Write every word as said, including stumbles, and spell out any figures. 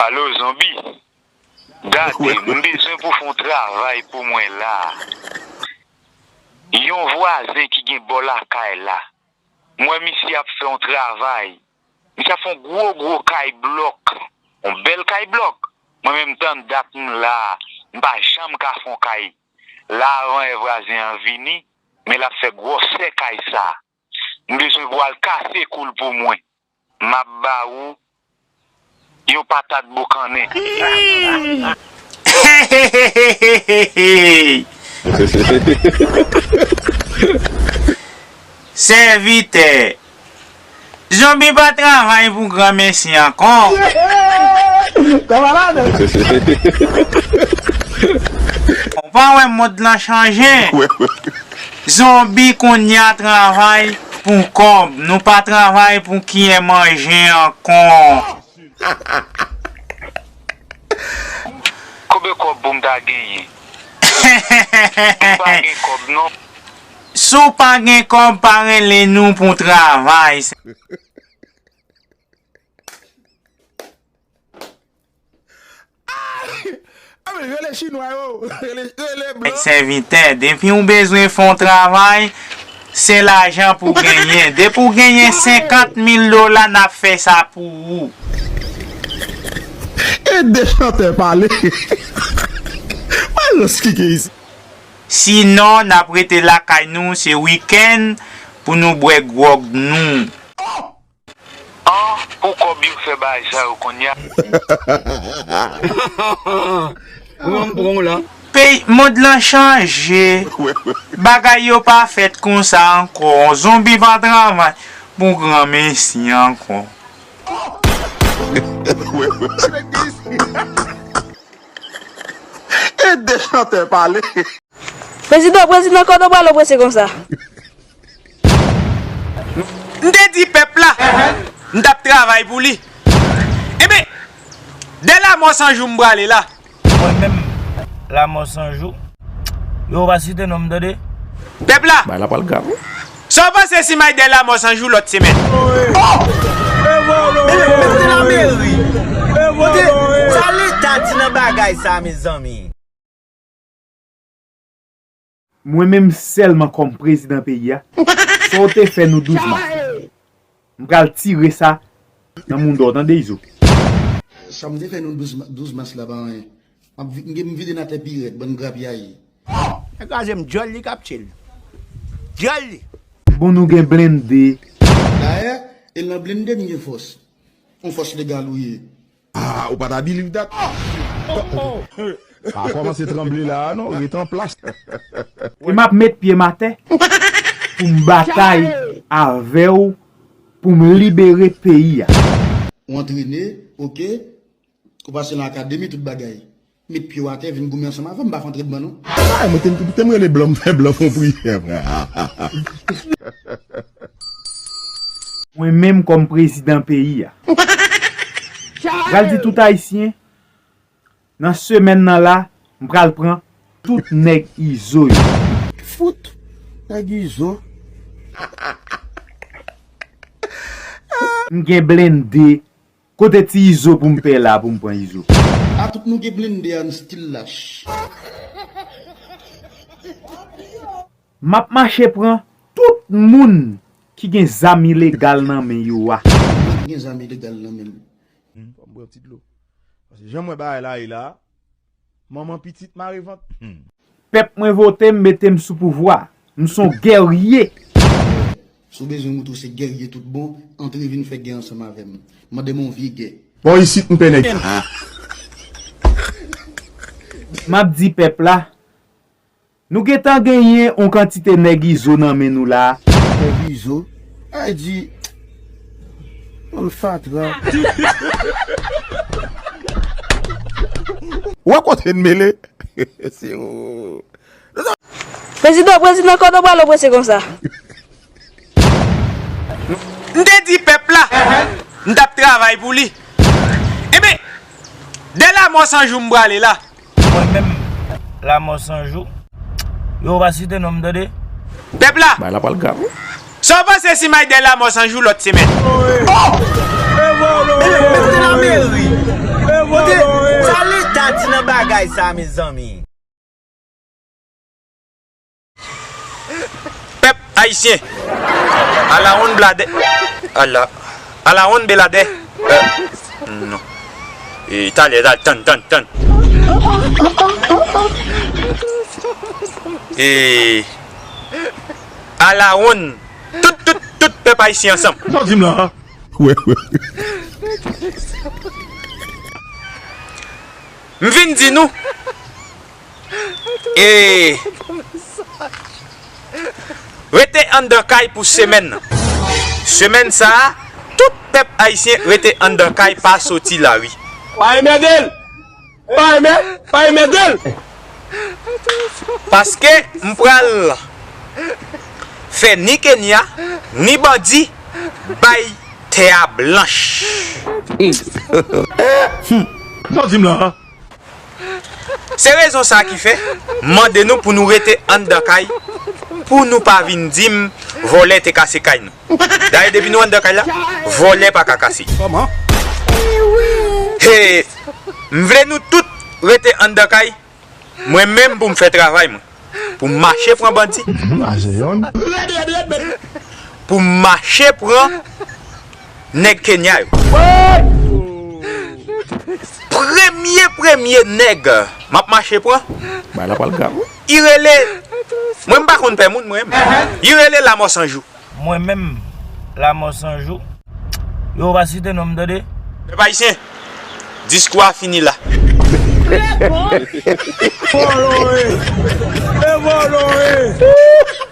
Alo, zonbi. Gade, m bezwen pou fè yon travay pou mwen la. Yon vwazen ki gen bò lakay la. M wè misye ap fè yon travay. Misye ap fè yon gwo, gwo kay blòk. Yon bèl kay blòk. Mwen menm tann dat m la, m pa janm ka fè yon kay. La avan yè vwazen an vini, men l ap fè gwòsè kay sa. M bezwen pou w al kase kou l pou mwen. M ap ba ou yon patat boukannen. Sèvitè, zonbi pa travay pou granmesi ankò. Ou pa wè mond lan chanje? Zonbi kounye a travay pou kòb, nou pa travay pou kiyen manje ankò. Konbyen kòb pou m ta genyen? M pa gen kòb non. Si w pa gen kòb, pa rele nou pou travay. A men, rele chinwa yo, rele, rele blan. Sèvitè, depi w bezwen fè yon travay, se lajan pou w genyen. Depi w genyen senkant mil dola, n ap fè sa pou ou. E de chantè pale. Mwen rans ki gen isi. Sinon, n ap rete lakay nou, se wikenn pou nou bwè gwòg nou. An, pou kòb yo fè bagay sa yo konnya. Ou wè m pran w la. Peyi, mond lan chanje. Bagay yo pa fèt konsa ankò. Zonbi pa travay pou granmesi ankò. E de chantè pale. Prezidan, prezidan, kote w prale w prese konsa? M te di pèp la, m t ap travay pou li. Enben, dè Lamò San Jou m prale la. Mwen menm, Lamò San Jou. Yo pa site non m, tande. Pèp la! Bay la pral grav wi. Sa w panse si m al dè Lamò San Jou lòt semèn? Mete lameri. Kote sa leta di nan bagay sa, mezanmi? Mwen menm sèlman kòm prezidan peyi a, sa w te fè nou douz mas. M pral tire sa nan mouda w, tande Izo. Sa m te fè nou douz ma-, douz mas la pa anyen. M ap vi-, m gen, m vide n atè pi rèd, bann grapyay. Nèg kraze m, djòl li k ap tchil. Djòl li. Bon, nou gen blende. Dayè, e nan blende n gen fòs. On fòs legal ou ye. Ah, ou pa ta believe that? Pa kòmanse tranble la a non, ret an plas. E m ap met pye m atè pou m batay avè w pou m libere peyi a. Ou antrene, oke. Ou pase nan akademi, tout bagay. Met pye w atè, vin goumen ansanm avè m, m pa fè antrènman non. Ay, mwen te, te m rele blan, m fè blan fè yon priyè, frè. Mwen menm kòm prezidan peyi a, m pral di tout ayisyen, nan semèn nan la, m pral pran tout nèg Izo yo. Fout nèg Izo. M gen blende. Kote ti Izo pou m pè la pou m pran Izo? A tout nou gen blende a, n still lach. M ap mache pran tout moun ki gen zam ilegal nan men yo a. Mwen gen zam ilegal nan men m. Hmm, fò m bwè yon ti dlo. Paske jan m wè bagay la ye la, manman pitit mare vant. Hmm. Pèp mwen vote m, mete m sou pouvwa. M s on gèrye. Si w bezwen montre w se gèrye tout bon, antre vin fè gè ansanm avè m. Mande m yon vye gè. Bon, isit m pè nèg. M ap di pèp la, nou gentan genyen yon kantite nèg Izo nan men nou la. Nèg Izo? Ay di, yon fatra. Ou wè kote n mele? Se ou. Prezidan, prezidan, kote w prale w prese konsa? M te di pèp la, m t ap travay pou li. Enben, dè Lamò San Jou m prale la. Mwen menm, Lamò San Jou. Yo pa site non m, tande. Pèp la! Bay la pral grav wi. Sa w panse si m al dè Lamò San Jou lòt semèn? Mete lameri. Sa, mezanmi. Pèp ayisyen. Alawonn bladè. Ala. Alawonn beladè. Euh, non. E, talè, talè, tann, tann, tann. E, alawonn. Tout, tout, tout pèp ayisyen ansanm. Sa w di m la? Wè, wè. M vin di nou. E rete anndan kay pou semèn nan. Semèn sa a, tout pèp ayisyen rete anndan kay, pa soti lari. Pa enmède l! Pa enmè-, pa enmède l! Paske m pral fè ni Kenya, ni bandi bay tè a blanch. Sa w di m la? Se rezon sa a ki fè m mande nou pou nou rete anndan kay, pou nou pa vin di m vòlè te kase kay nou. Dayè, depi nou anndan kay la, vòlè pa ka kase. Kòman? He, m vle nou tout rete anndan kay, mwen menm pou m fè travay mwen. Pou m mache pran bandi. Pou m mache pran nèg Kenya yo. Premye, premye nèg m ap mache pran, bagay la pral grav, wi. Li rele, mwen m pa konn pè moun, mwen menm. Li rele Lamò San Jou. Mwen menm, Lamò San Jou. Yo pa site non m, tande. Pèp ayisyen, diskou a fini la. Vòlò e! E vòlò e!